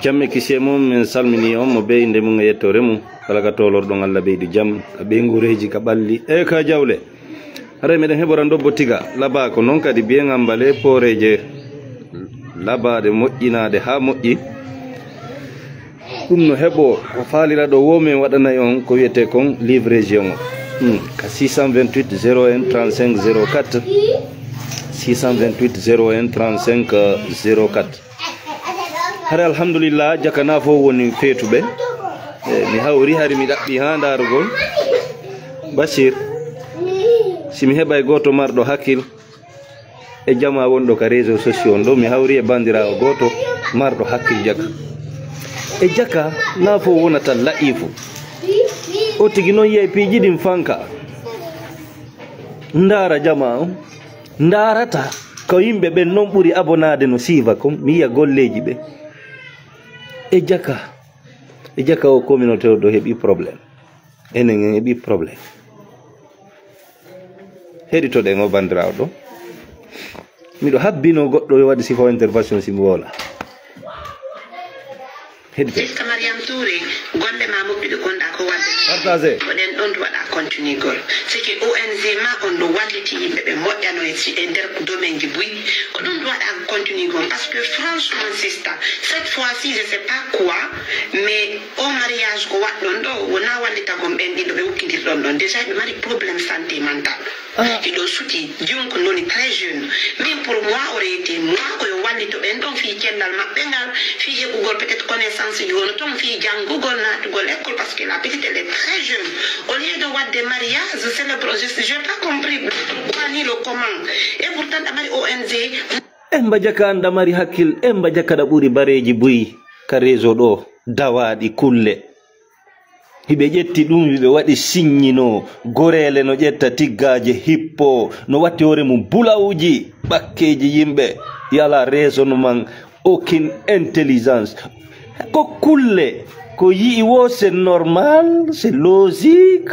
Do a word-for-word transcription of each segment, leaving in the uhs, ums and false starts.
Jam e kisiyee mum, min salminii on, mo bee innde mum e yettoore mum. Kala ka toolorɗon, Allah ɓeydu jam, ka ɓeynguureeji, ka ɓalli, e ka jawle. Haray meɗen heɓora ndobbo tiga, laba ko non kadi biyen ambale pooreeje labaaɗe, moƴƴinaaɗe haa moƴƴi. Ɗum no heɓoo, ko faaliraɗo woo men waɗanay on ko wiyetee kon livraison o. Hmm, ka six cent vingt-huit zéro un trente-cinq zéro quatre, six cent vingt-huit zéro un trente-cinq zéro quatre. Hare alhamdulillah, jaka na fof woni feetuɓe. E, mi hawri hari mi ɗaɓɓi haa ndaarugol. Bashir, si mi heɓay gooto marɗo hakkil e jama wonɗo ka réseau sociaux on ɗo, mi hawri e banndiraawo gooto marɗo hakkil jaka. E jaka na fof wonata la'ifu. O tigi noon yiyay piiji ɗin fanka. Ndaara jama on. Ndaarata ko yimɓe ɓen non ɓuri abonaade no siiva kon, mi yiya golleeji ɓe. E jaka, e jaka o communauté o ɗo heɓi problème. Enen en heɓi problème. Heɗitoɗen o banndiraawo ɗo. Miɗo habbino goɗɗo yo waɗi sifa o intervention si mi woola. Heɗitoɗen. Sista Mariam Touré, golle ma moƴƴuɗe gonɗa ko wadde. Partagé. Ko ɗen ɗon waɗa continuigol. Sike O N G ma on no walliti yimɓe ɓe moƴƴano e si-, e nder domaine ji buy. Ko ɗum waɗa continuigol. Parce que franchement, sista, cette fois-ci, je sais pas quoi, mais o mariage ko waɗɗon ɗo, wona wallitagol ɓen ɗiɗo ɓe ukkidirɗon ɗon. Déjà, ɓe mari problème santé mental. Ah. Hiɗo suti, jom ko noni très jeune. Min pour moi, aurait été moi, ko yo wallito ɓen ɗon fii cellal maɓɓe ngal, fii heɓugol peut-être connaissance ji wono ton, fii janngugol, naatugol école, parce que la petite, elle est très jeune. Au lieu de waɗde mariage, célébrer, je, j'ai pas compris pourquoi ni le comment. Et pourtant, ɗa mari O N G. Emba jaka an ɗa mari hakkil, emba jaka ɗa ɓuri bareeji buy ka réseau ɗo, dawaaɗi kulle. Hiɓe ƴetti ɗum, hiɓe waɗi signino, goreele no ƴetta tiggaaje hippo, no watti hoore mum bulawuji, ɓakkeeji yimɓe, yala raisonnement, aucune intelligence. Ko kulle, ko yi'i wo, c'est normal, c'est logique.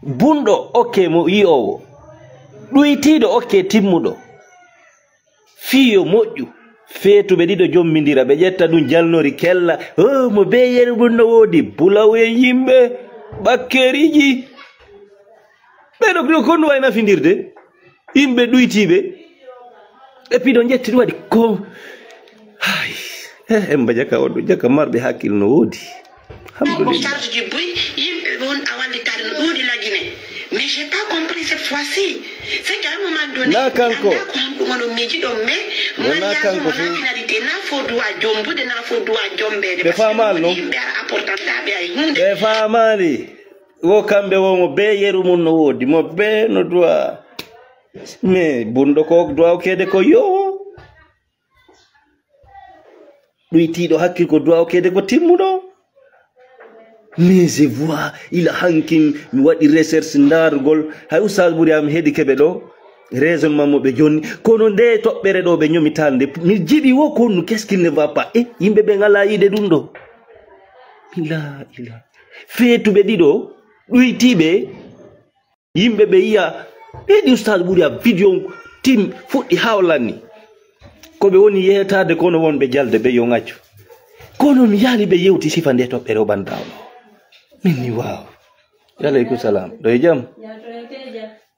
Bunɗo, ok, mo yi'owo. Ɗuytiiɗo, ok, timmuɗo. Fii yo moƴƴu, feetuɓe ɗiɗo jommindira, ɓe ƴetta ɗum jalnori kella, oh, mo bee yeru mum no woodi, bulawu en yimɓe, ɓakkeeriiji. Ɓeɗo ɗo kon wayi nafindirde, yimɓe ɗuytiiɓe, et puis ɗo ƴetti ɗum waɗi ko, hay, eh, en mba jaka on ɗo, jaka marɓe hakkil no woodi. Alhamdulillah. Ko charge ji buy, yimɓe ɓe won a wallitaade no ɗuuɗi Lagine. Mais j'ai pas compris cette fois-ci. C'est qu'à un moment donné, na kanko, mi anndaa ko honɗum woni miijiɗon, mais wona mariage kanko wona few. Finalité, na fo duwa jombude, na fo duwa jombeede. Ɓe faamaali non. Yimɓe ara apportantaaɓe hay huunde. Ɓe faamaali. Wo kamɓe wo mo bee yeru mum no woodi, mo bee no duwa. Mais bunɗo ko duwa okkeede ko yo. Ɗuytiiɗo hakkil ko duwa okkeede ko timmuɗo. Mais je vois, ila hankin mi waɗi recherche ndaargol. Hay Oustaz ɓuri am heɗi keɓe ɗo. Raisonnement mo ɓe jonni. Kono nde toɓɓere ɗo ɓe ñomital nde. Mi jiɗi wo ko honno, qu'est-ce qui ne va pas? E yimɓe ɓe ngalaa yiide ɗum ɗo. Ila, ila. Feetuɓe ɗiɗo, ɗuytiiɓe. Yimɓe ɓe yiya, ɓe yiɗi Ustaz ɓuri a vidéo on tim fuɗɗi haa o lanni. Ko ɓe woni yeetaade kono wonɓe jalde ɓe yo ngaccu. Kono mi yaali ɓe yewti sifa nde toɓɓere o banndiraawo. Min mi waaw. Aleykum salam. Ɗo e jam?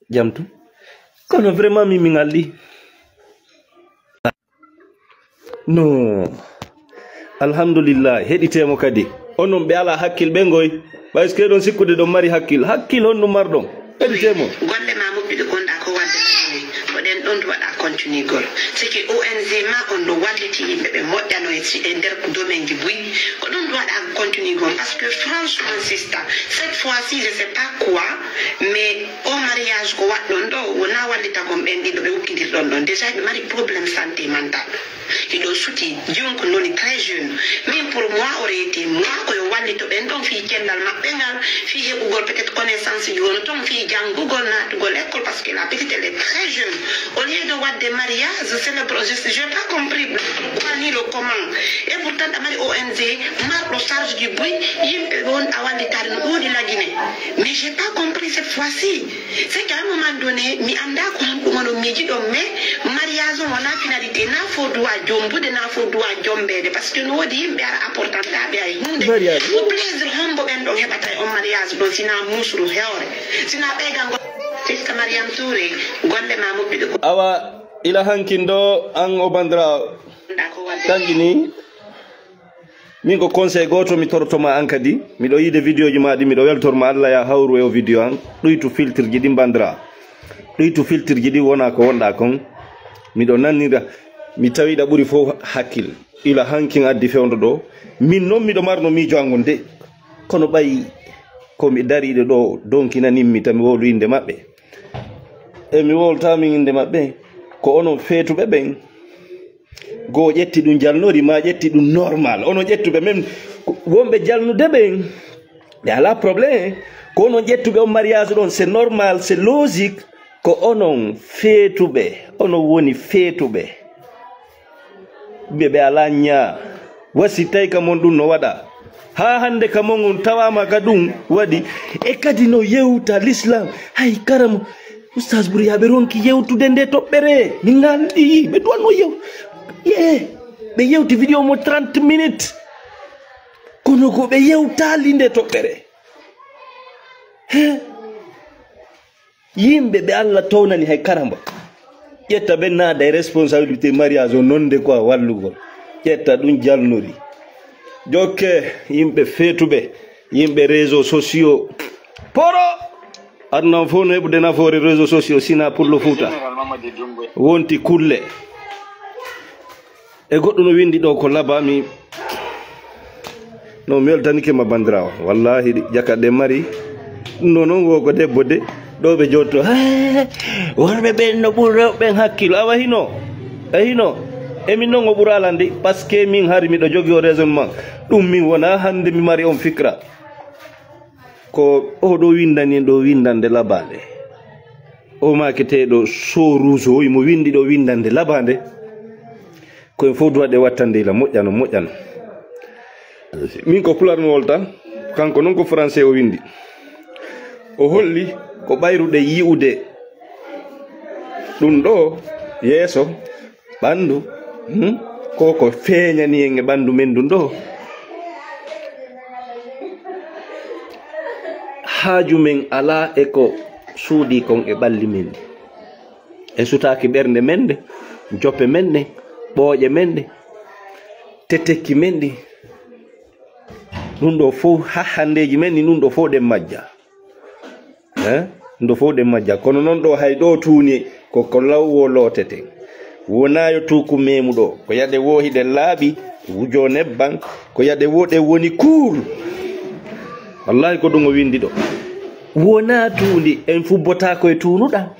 Jam tu. Kono vraiment min mi ngalli. No. Alhamdulillah, heɗitee mo kadi. Onon ɓe alaa hakkil ɓe ngoy. Ɓay so keɗon sikkude ɗon mari hakkil. Hakkil honɗum marɗon? Heɗitee mo. Golle ma moƴƴude gonɗa ko wadde ko ɗen ɗon waɗa continuigol. Sike O N G ma on no walliti yimɓe ɓe moƴƴano e si-, e nder domaine ji buy. Ko ɗum waɗa continuigol. Parce que franchement, sista, cette fois-ci, je sais pas quoi, mais o mariage ko waɗɗon ɗo, wona wallitagol ɓen ɗiɗo ɓe ukkidirɗon ɗon. Déjà, ɓe mari problème santé mental. Hiɗo suti, jom ko noni très jeune. Min pour moi, aurait été moi, ko yo wallito ɓen ɗon fii cellal maɓɓe ngal, fii heɓugol peut-être connaissance ji wono ton, fii janngugol, naatugol école, parce que la petite, elle est très jeune. Au lieu de waɗde mariage, c'est le pro-, je n'ai pas compris pourquoi ni le comment. Et pourtant, amari O N G, marɗo charge ji buy, yimɓe won a wallitaare no ɗuuɗi lagine. Mais j'ai pas compris cette fois-ci. C'est qu'à un moment donné, mi annda ko honɗum onon miiji ɗon, mais mariage on wona finalité, na fo duwa jombude, na fo duwa jombede, parce que no woodi yimɓe ara apportantaaɓe hay huunde. Mariage. Ko plaisir hombo ɓen ɗon heɓata e on mariage ɗon, sina musru hewre, sina ɓeydango. Sista Mariam Touré, golle ma moƴƴude ko. Awa, ila hankin do an o bandira. Nda ko wadde. Kanƴi ni. Min ko conseil gooto mi torotoma an kadi. Miɗo yiide vidéo ji ma ɗi, miɗo weltorma Allah ya hawru e o vidéo an. Ɗuytu filtre ji ɗi bandira. Ɗuytu filtre ji ɗi wona ko wonɗa kon. Miɗo nanira, mi tawi ɗa ɓuri fof hakkil. Ila hankin addi fewndo ɗo. Min non miɗo marno miijo an on de. Kono ɓay ko mi dariiɗo ɗo donkinanimmi tan mi wowlu innde maɓɓe. E mi wowlata min innde maɓɓe. Ko onon feetuɓe ɓen. Goo ƴetti ɗum jalnori, ma ƴetti ɗum normal. Onon ƴettuɓe men, ko wonɓe jalnude ɓen, ɓe alaa problème. Ko onon ƴettuɓe on mariage ɗon, c'est normal, c'est logique. Ko onon feetuɓe, onon woni feetuɓe. Ɓe, ɓe alaa ñaa. Wasi tawi ka mon ɗum no waɗa. Haa hannde ka mon on tawaama ka ɗum waɗi. E kadi no yewta l'islam. Hay karamo, Oustaz Bourya, ɓe ronki yewtude nde toɓɓere. Min nganndi, ɓe duwanno yew-, ye, ɓe yewti vidéo mo trente minutes. Kono ko ɓe yewtaali nde toɓɓere. He? Yimɓe ɓe Allah townani hay karamba. Ƴetta ɓe naada e responsabilité mariage o nonde quoi wallugol. Ƴetta ɗum jalnori. Jokke yimɓe feetuɓe, yimɓe réseaux sociaux. Poro! Aduna on fof no heɓude nafoore réseaux sociaux, sina pour le Fouta. Wonti kulle. E goɗɗo no winndi ɗo ko laba mi. No mi weltanike ma bandiraawo. Wallahi ɗi jaka ɗe mari. Ɗum ɗo noon wo ko debbo de. Ɗo ɓe jotto. Hee, worɓe ɓen no ɓuri rewɓe ɓen hakkilo. Awa hino. E hino. E min noon o ɓura alande. Parce que min hari miɗo jogii o raisonnement. Ɗum min wona hannde mi mari on fikra. Ko oɗo winndani en ɗo winndande labaande. O maaketeeɗo Soruso, imo winndi ɗo winndande labaande. Ko en fof duwaɗe wattande ila moƴƴano, moƴƴano. Min ko Pulaar mi wolta, kanko noon ko Français o winndi. O holli ko ɓayruɗe yi'ude ɗum ɗo yeeso, ɓanndu, hmm? Ko ko feeñani en e ɓanndu men ndun ɗo. Haaju men alaa e ko suuɗii kon e ɓalli men ɗi. E sutaaki ɓernde men nde, jope men ɗe, ɓooƴe men ɗe, tetekki men ɗi. Ɗum ɗo fof, hahhandeeji men ɗi, ɗum ɗo fof ɗen majja. Eh? Ɗum ɗo fof ɗen majja. Kono noon ɗo hay ɗo tuuni ko, ko law wo looteten. Wonaa yo tuuku meemu ɗo. Ko yaɗe wo hiɗen laaɓi, wujo nebban. Ko yaɗe wo ɗen woni kuul. Wallahi ko ɗum o winndi ɗo. Wonaa tuundi, en fubbotaako e tuunuɗa.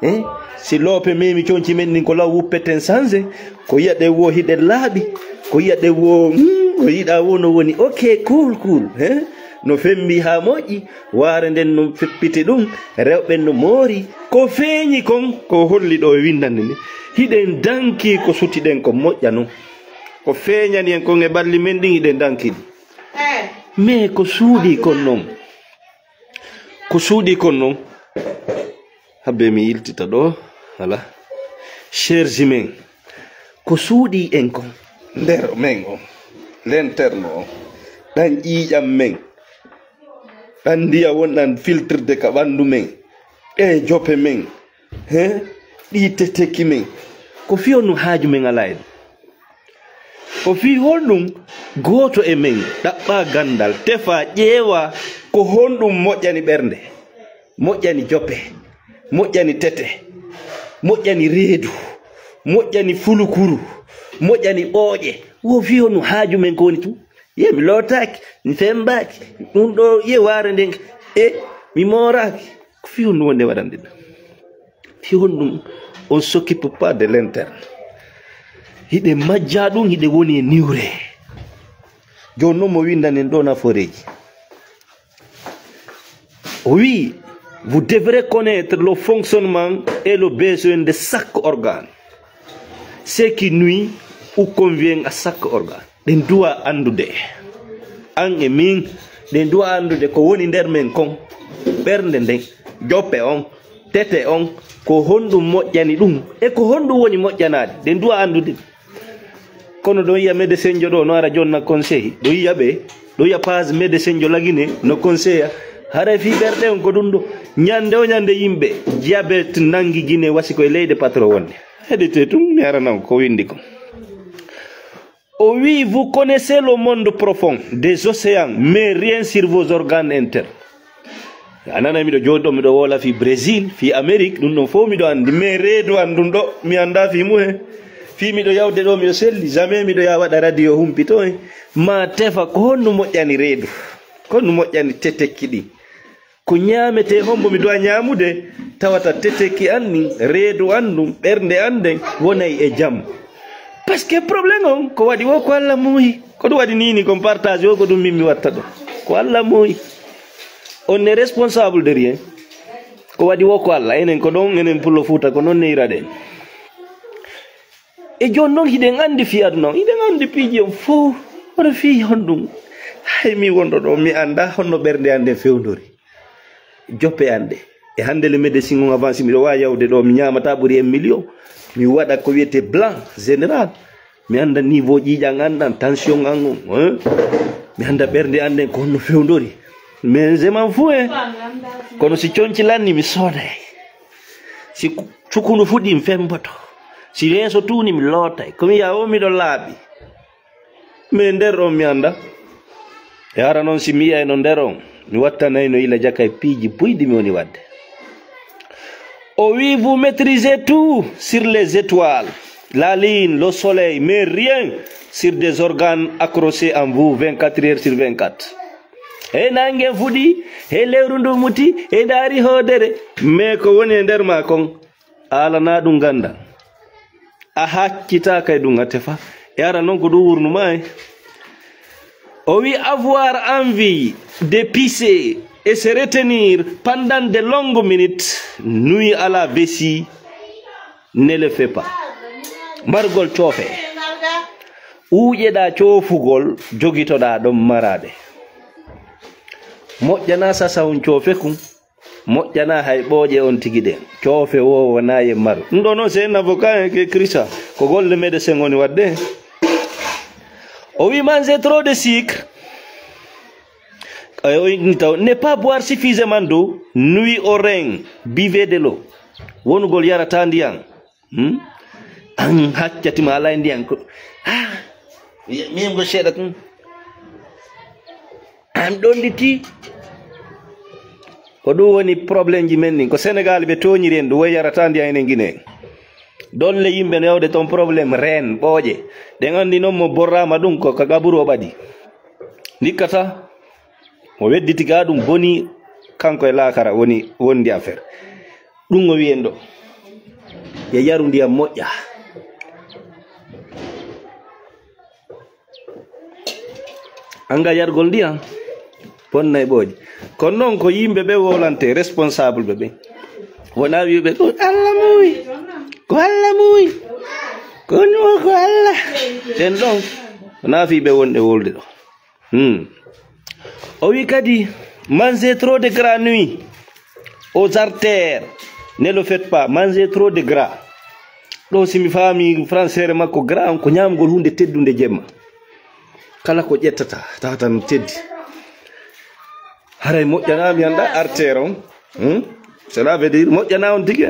Eh, si loope memi conci men ɗin ko law wuppeten sanse, ko yiya ɗen wo hiɗen laaɓi, ko yiya ɗen wo, mm, ko yiɗa wo no woni, ok, cool, cool, eh? No fembi haa moƴƴi, waare nden no feppiti ɗum, rewɓe no moori. Ko feeñi kon, ko holli ɗo e winndande nde. Hiɗen danki ko sutiɗen ko moƴƴa non. Ko feeñani en kon e ɓalli men ɗin, hiɗen danki ɗum. Mais ko suuɗi kon non. Ko suuɗi kon non. Habbe mi yiltita ɗo, voilà. Cherche men. Ko suuɗi en kon. Nder men on. Lanterne on. Ɗan ƴiiƴam men. Ɗan ndiya wonɗan filtrde ka ɓanndu men. Ɗe jope men. He? Ɗi teteki men. Ko fii honɗum haaju men alaa en? Ko fii honɗum gooto e men ɗaɓɓa ganndal, tefa, ƴeewa ko honɗum moƴƴani ɓernde, moƴƴani jope, moƴƴani tete, moƴƴani reedu, moƴƴani fulukuru, moƴƴani ɓooƴe? Wo fii honɗum haaju men ko woni tun? Ye mi lootaaki, mi femmbaaki, ɗum ɗo ye waare nden, e mi mooraaki. Ko fii honɗum wonde waɗande ɗum? Fii honɗum on s'occupe pas de lanterne? Hiɗe majja ɗum, hiɗe woni e niwre. Jooni noon mo winndanen ɗo nafooreeji. O wii, Vous devrez connaître le fonctionnement et le besoin de chaque organe. Ce qui nuit ou convient à chaque organe. Ɗen duwa anndude. An e min, ɗen duwa anndude ko woni nder men kon. Ɓernde nden, joppe on, tete on, ko honɗum moƴƴani ɗum, e ko honɗum woni moƴƴanaade. Ɗen duwa anndude. Kono ɗo yiya médecin jo ɗo no ara jonna conseil. Ɗo yiya ɓe, ɗo yiya page médecin jo lagine no conseil. Haray fii ɓerɗe on ko ɗum ɗo. Ñande o ñande yimɓe, diabète nangi Guinée wasi koye leyɗe patron wonde. Heɗite tun, mi arana on ko windi kon. O wi, vous connaissez le monde profond des océans, mais rien sur vos organes internes. A nana miɗo jooɗi ɗo, miɗo woola fii Brésil, fii Amérique, ɗum ɗon fof miɗo anndi. Mais reedu an ɗum ɗo, mi annda fii mumen. Fii miɗo yawde ɗo, miɗo selli, jamais miɗo yaha waɗa radio humpito en. Ma tefa ko honno moƴƴani reedu, ko honno moƴƴani tetekki ɗin. Ko ñaametee hombo mi duwa ñaamude, tawata tetekki an nin, reedu an ndun, ɓernde an nden wonay e jam. Parce que problème on, ko waɗi wo ko Alla muuyi. Ko ɗum waɗi nii ni, kon partage o, ko ɗum min mi watta ɗo. Ko Alla muuyi. On n'est responsable de rien. Ko waɗi wo ko Alla, enen ko ɗon, enen Pullo Fuuta, ko non ne iraɗen. E jooni noon, hiɗen anndi fii aduna on, hiɗen anndi piiji on fof, kono fii honɗum? Hay mi wonɗo ɗo, mi annda honno ɓernde an nden fewndori. Joppe an ɗe. E hannde le médecin on avance, miɗo waawi yawde ɗo, mi ñaamata ɓuri un million. Mi waɗa ko wiyetee blanc général. Mi annda niveau ƴiiƴan an ɗan, tension an on, hein? Mi annda ɓernde an nden ko honno fewndori. Mais je m'en fous, hein? Kono si conci lanni, mi sooday. Si ku-, cukundu fuɗɗi, mi femboto. Si yeeso tuuni, mi lootay. Ko mi yiya o, miɗo laaɓi. Mais nder on mi annda. E hara noon si mi yiyayno nder on, mi wattanayno yila jaka e piiji buyɗi mi woni waɗde. O wi, vous maîtrisez tout sur les étoiles, la lune, le soleil, mais rien sur des organes accrochés en vous vingt-quatre heures sur vingt-quatre. Hey, nannge fuɗi, hey, lewru ndu muti, hey, ndaari hoodere. Mais ko woni e nder ma kon, a alanaa ɗum ganndal. A haccitaaka e ɗum, a tefa. E ara noon ko ɗum wurnuma en. O wi, avoir envie de pisser et se retenir pendant de longues minutes nuit à la vessie, ne le fait pas. Mbargol coofe. Ɓooyeɗaa coofugol, jogitoɗaa ɗon maraade. Moƴƴanaa sasawun coofe kun. Moƴƴanaa hay ɓooƴe on tigi ɗen. Coofe woo wonaa e maru. Ɗum ɗoo noon, c'est un avocat, hein, qui écrit ça. Ko golle médecin woni waɗde. O wi, manger trop de sucre. E o inni taw, ne pas boire suffisamment d'eau, nuit aux reins, buvez de l'eau. Wonugol yarata ndiyan. Hmm? An haccati ma alaa e ndiyan ko. Ah, mi, mi ko seeɗa tun. An ɗon ndi ti. Ko ɗum woni problème ji men ɗin. Ko Sénégal ɓe tooñiri en, ɗum woy yarata ndiyan enen Guinée. Dolle yimɓe no yawde toon problème reen, ɓooƴe. Ɗen anndi noon mo borraama ɗum ko ka qaburu o ɓadi. Ndikkata, mo wedditi ga ɗum boni kanko e laakara woni wondi affaire. Ɗum o wiyen ɗo. Ye yaru ndiyan moƴƴa. Anga yargol ndiyan bonnay ɓooƴe. Kono noon ko yimɓe ɓe wolante, responsable ɓe ɓen. Wona wi'uɓe, "Ko Alla muuyi, ko Alla muuyi, ko no ko Alla." Ɓen ɗon, wona fii ɓe wonɓe wolde ɗo. Hmm. O wi kadi, manger trop de gras nuit aux artères. Ne le faites pas, manger trop de gras. Ɗo si mi faami français makko, gras on ko ñaamgol huunde teddunde jemma. Kala ko ƴettata, tawata no teddi. Haray moƴƴanaa mi annda artère on. Hmm? Cela veut dire moƴƴanaa on tigi.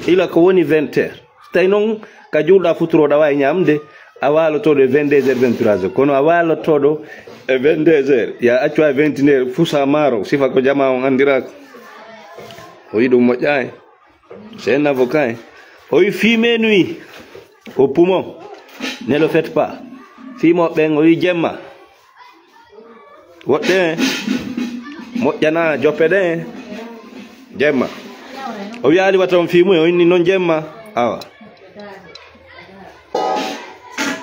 Ila ko woni vingt heures. Tawi noon ka juulɗa futuro ɗa waawi ñaamde, a waalotooɗo e vingt-deux heures, vingt-trois heures. Kono a waalotooɗo e vingt-deux heures, ya accu e vingt et une heures, fusa maaro, sifa ko jamaa on anndiraaka. O wi ɗum moƴƴaani. C'est un avocat, hein. O wi fii menuyi, au poumon, ne le faites pas. Fii mo ɓen, o wi jemma. Woɗɗe, moƴƴanaa joppe ɗe, jemma. O wiyaali wata on fii mum, o inni noon jemma. Awa.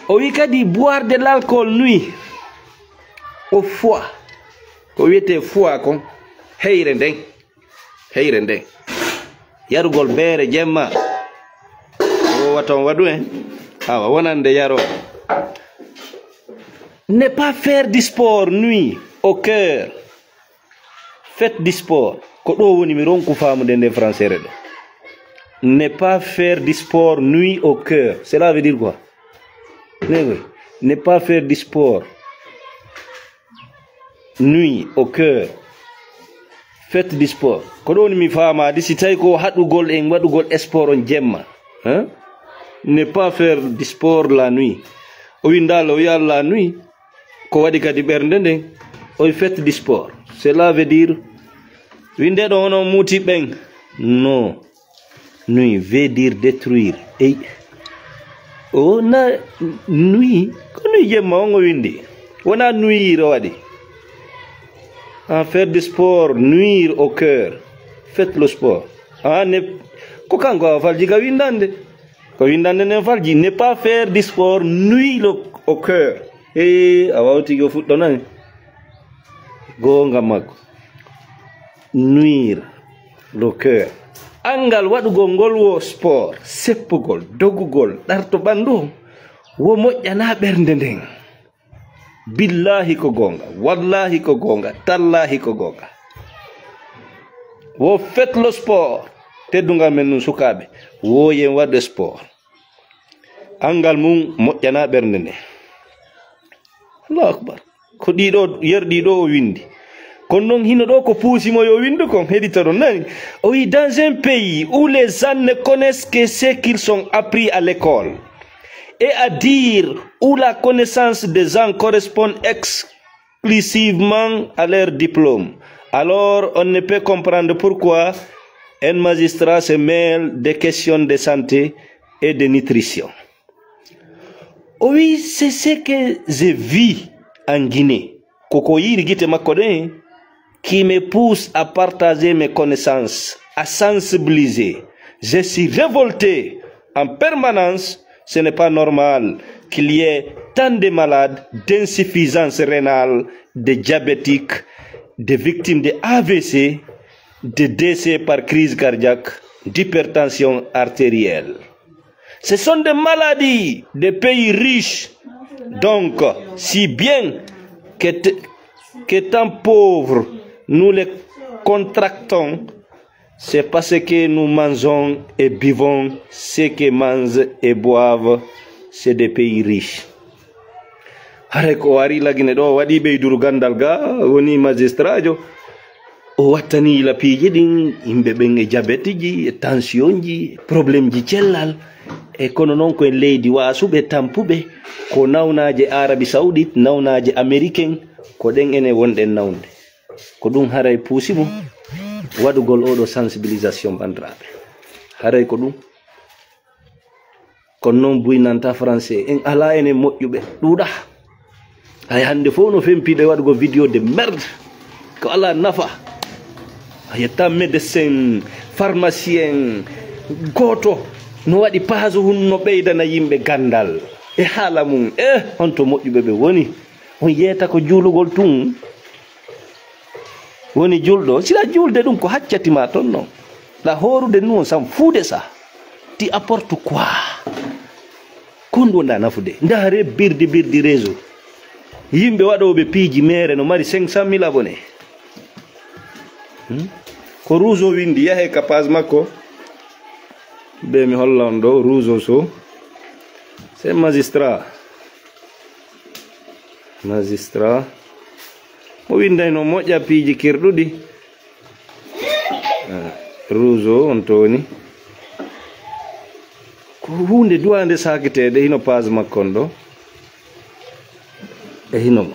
O wi kadi boire de l'alcool nuit au foie. Ko wiyetee foie kon, heyre nden. heyre nde. Yarugol beere jemma. O wata on waɗu en. Awa, wonande yaro. Ne pas faire du sport nuit au cœur. Faites du sport. Ko ɗo woni mi ronku faamude nde français ɗo. Ne pas faire du sport nuit au cœur. Cela veut dire quoi? Ne, ne pas faire du sport nuit au cœur. Faites du sport. Ko ɗo woni mi faamaade si tawi ko haɗugol en waɗugol sport on jemma. Hein? Ne pas faire du sport la nuit. O windaali o wiya la nuit. Ko waɗi kadi ɓernde nden. Oy faites du sport. Cela veut dire, winde ɗo onon muuti ɓen. Non. Nuit veut dire détruire. Ey. O na nuit. Ko nuit jemma on o windi. Wona nuire o waɗi. En faire du sport, nuire au cœur. Faites le sport. Ah, ne, ko kanko a falji ka windande. Ko windande nden falji. Ne pas faire du sport nuit le, au cœur. Ee, a wawti o fuɗɗo nani. Goonga makko. Nuire le cœur. Anngal waɗugol ngol wo sport, seppugol, dogugol, ɗarto ɓanndu on, wo moƴƴana ɓernde nden. Billahi ko goonga, wallahi ko goonga, tallahi ko goonga. Wo faites le sport, teddungal men nun sukaaɓe, wo yen waɗu sport. Anngal mum moƴƴana ɓernde nden. Allahu akbar. Ko ɗiɗo, yerɗi ɗo o windi. Kono noon hino ɗo ko puusi mo yo windu kon, heɗitoɗon nani. O wi, dans un pays où les gens ne connaissent que ce qu'ils sont appris à l'école, et à dire où la connaissance des gens correspond exclusivement à leur diplôme, alors on ne peut comprendre pourquoi un magistrat se mêle des questions de santé et de nutrition. O wi, c'est ce que j'ai vu en Guinée. Koko yiiri gite makko ɗen, qui me pousse à partager mes connaissances, à sensibiliser. Je suis révolté en permanence. Ce n'est pas normal qu'il y ait tant de malades d'insuffisance rénale, de diabétiques, de victimes de A V C, de décès par crise cardiaque, d'hypertension artérielle. Ce sont des maladies des pays riches. Donc, si bien que, t- que tant pauvres, nous les contractons, c'est parce que nous mangeons et buvons ce que mangent et boivent ces des pays riches. Haray ko o ari Lagine ɗo, o waɗi ɓeyduru ganndal ga, woni magistrajo. O wattani lapiiji ɗin, yimɓe ɓen e jabetiji, e tensionji, e problemji cellal. E kono noon ko en leydi waasuɓe, tampuɓe, ko nawnaaje Arabi Saoudite, nawnaaje Américain, ko ɗen enen wonɗen nawnude. Ko ɗum haray puusi mo waɗugol oɗo sensibilisation, banndiraaɓe. Haray ko ɗum. Kono noon buynanta français. En alaa enen moƴƴuɓe. Ɗuuɗa. Hay hannde fof no fempiiɓe waɗugol vidéo de merde. Ko alaa nafa. A yetta médecin, pharmacien, gooto no waɗi page hun no ɓeydana yimɓe ganndal. E haala mum. Eh, honto moƴƴuɓe ɓe woni? On yeeta ko juulugol tun. Woni julɗo, sila julde ɗum ko haccati ma ton non. La horude nous on s'en fout de ça. Tu apportes quoi? Ko honɗum wonɗa nafude? Ndaare birdi birdi réseau. Yimɓe waɗooɓe piiji mere no mari cinq cent mille abonnés. Hmm? Ko Rougeau windi, yahe ka page makko. Ɓe mi holla on ɗo, Rougeau so. C'est magistrat. Magistrat. Mo windayno moƴƴa piiji kirɗuɗi. Ah, Rougeau on to woni. Ko huunde duwande sakiteede, hino page makko on ɗo. E hino mo.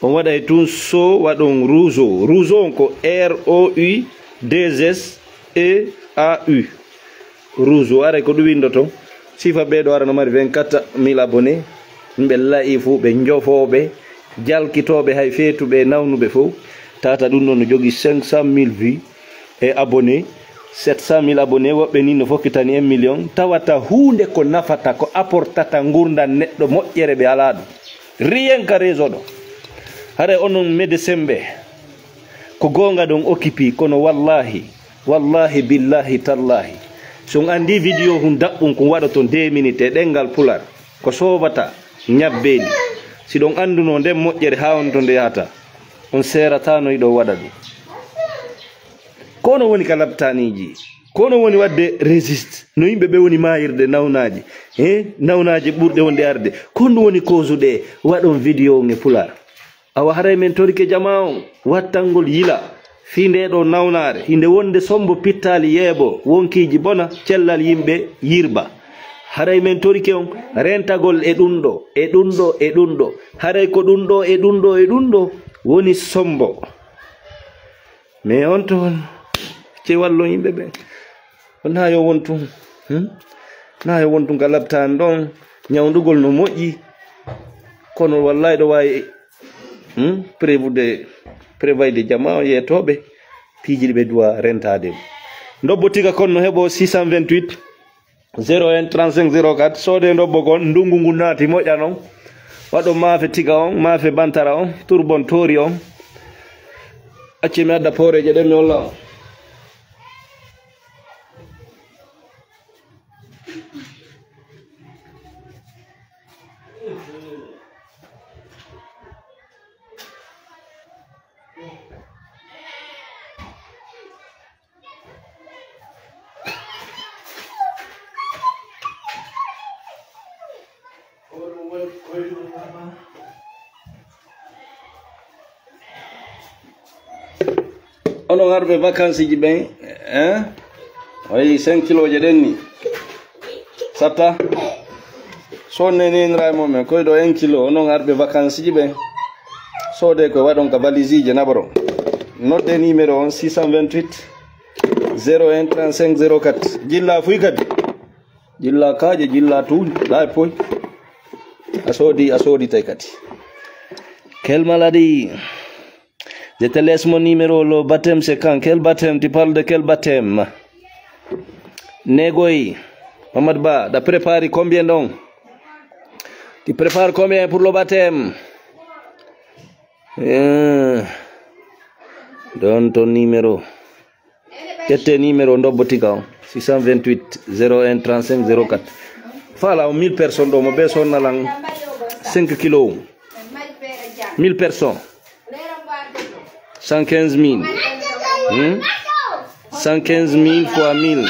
On waɗay tun so waɗon Rougeau. Rougeau on ko R O U deux S E A U. Rougeau, aray ko ɗum windoton. Sifa ɓee ɗo ara no mari vingt-quatre mille abonnés. Ɓe la'i fu, ɓe njofooɓe, jalkitooɓe, hay feetuɓe e nawnuɓe fof. Tata ɗum ɗon no jogii cinq cent mille vues e abonnés, sept cent mille abonnés, woɓɓe ni no fokkitani un million. Tawata huunde ko nafata, ko apportata ngurndan neɗɗo moƴƴere ɓe alaa ɗum. Rien ka réseau ɗo. Haray onon médecin ɓe, Ko goonga ɗon occupé, kono wallaahi, wallaahi, billaahi, tallaahi, so on anndi vidéo hun daɓɓun kun waɗoton deux minutes e ɗemngal Pular, ko soobata ñabbeeli. Si ɗon anndunoo nden moƴƴere haa on to nde yahata, on seerataano hiɗon waɗa ɗun. Ko onon woni ka laptaaniiji, ko onon woni waɗde résiste no yimɓe ɓe woni maayirde nawnaaje, he nawnaaje ɓurɗe wonde arde. Ko honɗun woni cause ɗe? Waɗon vidéo on e Pular. Awa haray men torike jamaa on wattangol yila fii ndee ɗoo nawnaare, hinde wonde sombo pittaali yeebo, wonkiiji bona, cellal yimɓe yirba. Haray men torike on rentagol e ɗun ɗoo, e ɗun ɗoo, e ɗun ɗoo. Haray ko ɗun ɗoo, e ɗun ɗoo, e ɗun ɗoo woni sombo. Mais on toon, ce wallon yimɓe ɓen. Wonaa yo won tun, hmm? Naa yo won tun ka laptaani ɗon, ñawndugol no moƴƴi, kono wallaahi ɗo waawi, hmm, prévude, prévoyde jamaa o yeetooɓe piiji ɗi ɓe duwa rentaade. Ndobbo tiga kon no heɓoo six cent vingt-huit, zéro un, trente-cinq, zéro quatre, soodee ndobbo kon, ndungu ngu naati, moƴƴa non. Waɗo maafe tiga on, maafe bantara on, turbon toori on. Acce mi adda pooreeje ɗen mi holla on. Onon arɓe vacances ji ɓen, hein? Oyi, cinq kilos je ɗen ni. Satta. So nenenira e mumen, koy ɗo un kilo, onon arɓe vacances ji ɓen. Soodee ko waɗon ka valise ji naɓoron. Noddee numéro on six cent vingt-huit, zéro un, trente-cinq, zéro quatre. Jilla fuy kadi. Jilla kaaƴe, jilla tuundi, laay poy. A soodi, a soodi tay kadi. Quelle maladie? Je te laisse mon numéro, le baptême c'est quand? Quel baptême? Tu parles de quel baptême? Negoy, Mamad Ba, da prepari combien donc? Tu prépares combien pour le baptême? Euh, donne ton numéro. Ƴettee numéro ndobbo tiga on, six cent vingt-huit, zéro un, trente-cinq, zéro quatre. Faala on mille personnes ɗo, mo ɓe sonnalan cinq kilos. Mille personnes. Cent quinze mille. Hmm? Cent quinze mille fois mille.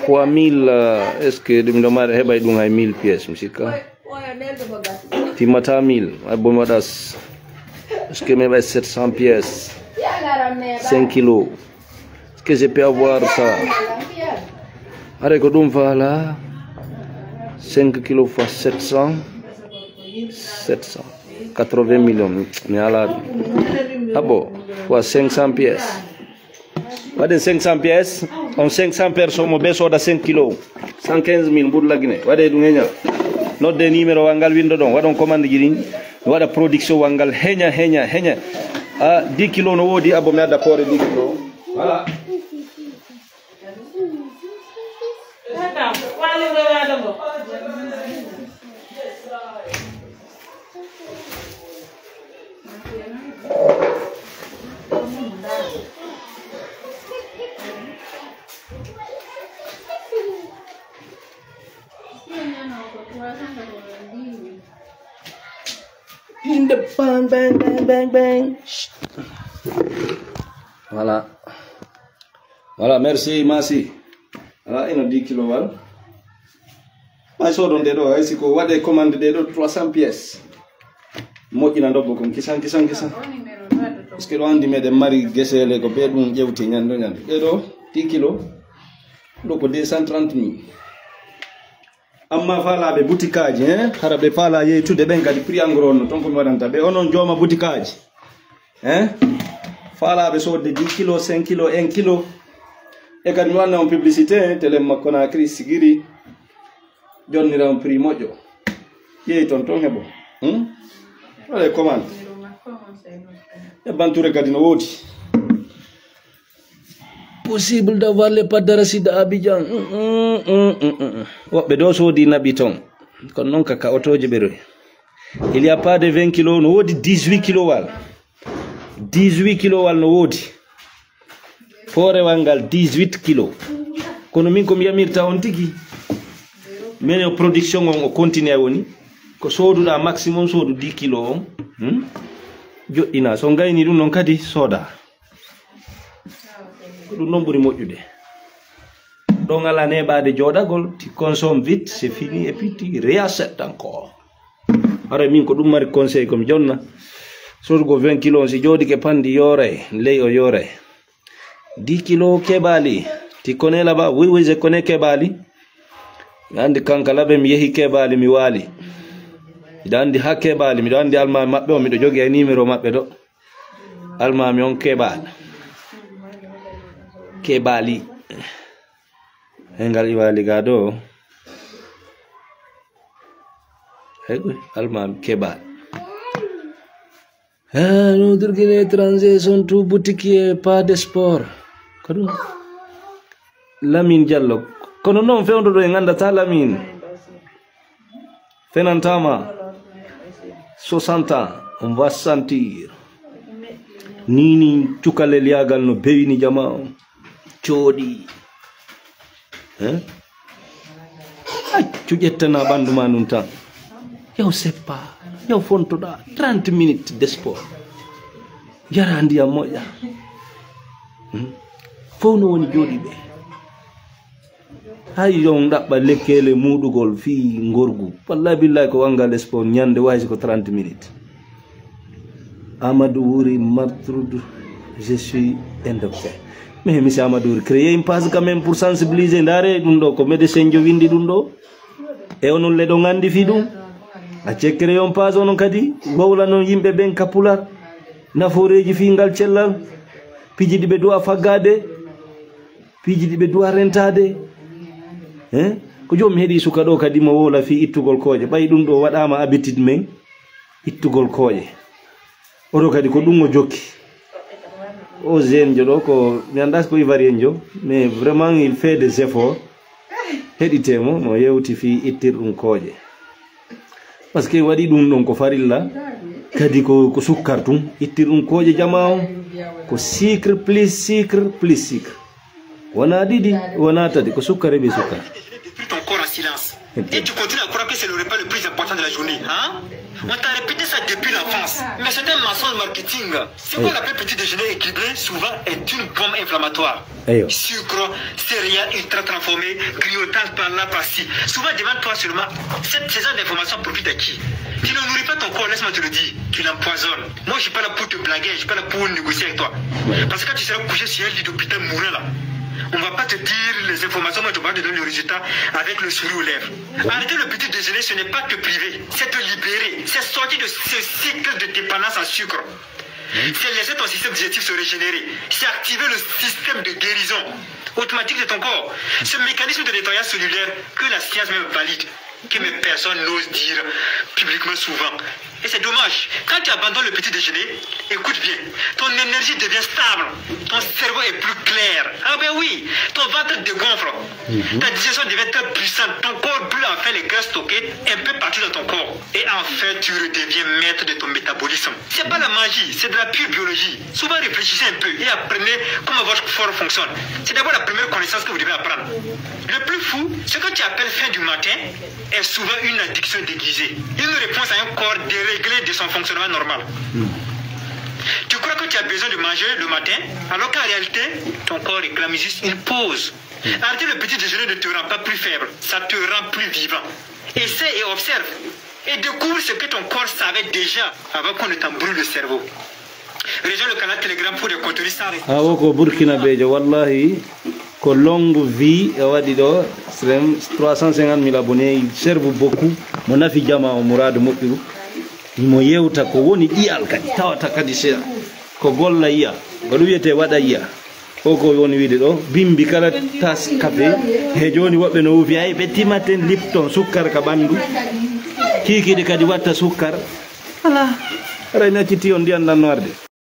Fois mille, euh, est-ce que ɗum ɗo mari heɓay ɗum hay mille pièces, mi sikka? Timmata mille, ay bon waɗa s-, est-ce que mi heɓay sept cents pièces? Cinq kilos. Est-ce que je peux avoir ça? Are ko ɗum faala. Cinq kilos fois sept cents, sept cents, quatre-vingts millions. Mi ala ɗum. Abo, fois cinq cents pièces. Waɗen cinq cents pièces, on cinq cents personnes mo ɓe sooda cinq kilos, cent quinze mille mbuɗu lagine. Waɗee ɗum heña. Noddee numéro wal ngal, windo ɗon. Waɗon commande ji ɗin. Waɗa production wal ngal heña, heña, heña. Ah, dix kilos no woodi, abo mi adda poore dix kilos. Voilà. Inde bang, bang, bang, bang, bang. Voilà. Voilà, merci, merci. Voilà, ino dix kilos wal. Ɓay soodon ɗe ɗo, hay si ko waɗe commande ɗe ɗo trois cents pièces. Moƴƴina ndobbo kon kisan, kisan, kisan. Parce que ɗo andi meɗen mari gesele ko be ɗum ƴewti ñande, ñande. Ɗe ɗo dix kilos, ɗo ko deux cent trente mille. Amma faalaaɓe butikaaji, hein, hara ɓe faala yeytude ɓen kadi prix en gros no ton ko mi waɗanta ɓe. Onon jooma butikaaji, hein, faalaaɓe soodde dix kilos, cinq kilos, un kilo. E kadi mi wanna on publicité, hein, Télé Makko Nakri Sigiri. Jonnira on prix moƴƴo. Yehi ton, ton heɓo. Hmm? Waɗe commande. E banture kadi no woodi. Possible d'avoir les pâtes d'arachide à Abidjan. Mm, mm, mm, mm, mm. Woɓɓe ɗo soodi naɓi ton. Kono non ka, ka otooje ɓe ɗo. Il y a pas de vingt kilos, no woodi dix-huit kilos wal. Dix-huit kilowal no woodi. Foorewal ngal dix-huit kilo. Kono min ko mi yamirta on tigi. Min o production on o continue woni. Ko sooduɗa maximum soodu dix kilo on. Hmm? Joɗɗina. So gayni ɗum noon kadi sooda. Ko ɗum noon ɓuri moƴƴude. Ɗon alaa neeɓaade jooɗagol, tu consommes vite, c'est fini, et puis tu réachètes encore. Hara min ko ɗum mari conseil ko mi jonna. Soodu ko vingt kilo on, si jooɗike panndi yooray, ley o yooray. Dix kilo keɓaali, tu connais là-bas? Oui, oui, je connais keɓaali. Mi anndi Kankalabe, mi yehi keɓaali, mi waali. Miɗo anndi haa keɓaali, miɗo anndi almaami maɓɓe on, miɗo jogii e numéro maɓɓe ɗo. Almaami on keɓaali. Keɓaali. He ngal iwaali ga ɗo. Hey, almaami keɓaali. Ah, nous dire que les étrangers sont tout boutiquiers, pas de sport. Ko ɗum? Lamine Diallo. Kono noon fewndo ɗo en anndataa Lamine. Fenantaama. Soixante ans, on va sentir. Nii nii cukalel yaagal no bewini jama o. Cooɗi. Hein? Accu ƴettana ɓanndu ma ndun tan. Yaw seppa, yaw fontoɗa, trente minutes de sport. Yara ndiyam moƴƴa. Hmm? Fof no woni jooɗi ɓe. Hay on ɗaɓɓa lekkeele muɗugol fii ngorgu. Wallahi billahi ko wanngal sport ñande way si ko trente minutes. Amadou Wuri Martrud, je suis un docteur. Mais monsieur Amadou Wuri, créez une page quand même pour sensibiliser. Ndaare ɗum ɗo ko médecin jo windi ɗum ɗo. E onon le ɗon anndi fii ɗum. Acce créez on page onon kadi. Wowla non yimɓe ɓen ka pular. Nafooreeji fii ngal cellal. Piiji ɗi ɓe duwa faggaade. Piiji ɗi ɓe duwa rentaade. Hein? Ko joom mi heɗi suka ɗo kadi mo wowla fii ittugol kooƴe. Ɓay ɗum ɗo waɗaama habitude men. Ittugol kooƴe. Oto kadi ko ɗum o jokki. O jeune jo ɗo ko, mi anndaa ko ivoirien jo, mais vraiment il fait des efforts. Heɗitee mo, mo yewti fii ittirɗum kooƴe. Parce que waɗi ɗum ɗon ko farilla, kadi ko, ko sukkar tun. Ittirɗum kooƴe jama o, ko sucre plus sucre plus sucre. Wona ɗiɗi, wona tati, ko sukkar heɓi sukkar. Détruis ton corps en silence. Ok. Et tu continues à croire que c'est le repas le plus important de la journée, hein? On t'a répété ça depuis l'enfance. Mais c'est un mensonge marketing. Ce qu'on appelle petit déjeuner équilibré, souvent, est une bombe inflammatoire. Eyo. Sucre, céréales ultra transformées, grignotage par là, par ci. Souvent, devant toi seulement, cette, ces genres d'informations profitent à qui? Tu ne nourris pas ton corps, laisse-moi te le dire. Tu l'empoisonnes. Moi, je suis pas là pour te blaguer, je suis pas là pour négocier avec toi. Parce que quand tu seras couché sur un lit d'hôpital mourant là, on va pas te dire les informations, moi, je vais te donner le résultat avec le sourire aux lèvres. Arrêter le petit déjeuner, ce n'est pas te priver, c'est te libérer, c'est sortir de ce cycle de dépendance à sucre. C'est laisser ton système digestif se régénérer, c'est activer le système de guérison automatique de ton corps. Ce mécanisme de nettoyage cellulaire que la science même valide, que mes personnes n'osent dire publiquement souvent. Et c'est dommage. Quand tu abandonnes le petit déjeuner, écoute bien, ton énergie devient stable, ton cerveau est plus clair. Ah ben oui, ton ventre dégonfle, ta digestion devient très puissante, ton corps brûle enfin les graisses stockées un peu partout dans ton corps. Et enfin, tu redeviens maître de ton métabolisme. C'est pas la magie, c'est de la pure biologie. Souvent, réfléchissez un peu et apprenez comment votre corps fonctionne. C'est d'abord la première connaissance que vous devez apprendre. Le plus fou, ce que tu appelles faim du matin est souvent une addiction déguisée, une réponse à un corps déréglé de son fonctionnement normal. Tu crois que tu as besoin de manger le matin, alors qu'en réalité, ton corps réclame juste une pause. Arrêter le petit déjeuner ne te rend pas plus faible, ça te rend plus vivant. Essaie et observe. Et découvre ce que ton corps savait déjà avant qu'on ne t'embrouille le cerveau. Rejoins le canal Telegram pour des contenus sans ré- Awo ko burkinabeejo, wallahi, ko longue vie e waɗi ɗo. Trois cent cinquante mille abonnés, cerveau beaucoup, mo nafi jama o muraadu moƴƴuru. Mo yewta ko woni ɗiyal kadi, tawata kadi se ko golla yiya, ko ɗum wiyetee waɗa yiya. O ko woni wiide ɗo, bimbi kala tas kafe. He jooni woɓɓe no wuufi, ay, ɓe timaten Lipton, sukkar ka ɓanndu. Kiikiiɗe kadi watta sukkar. Alaa. Haray mi acciti on ndiyan ɗan no arde.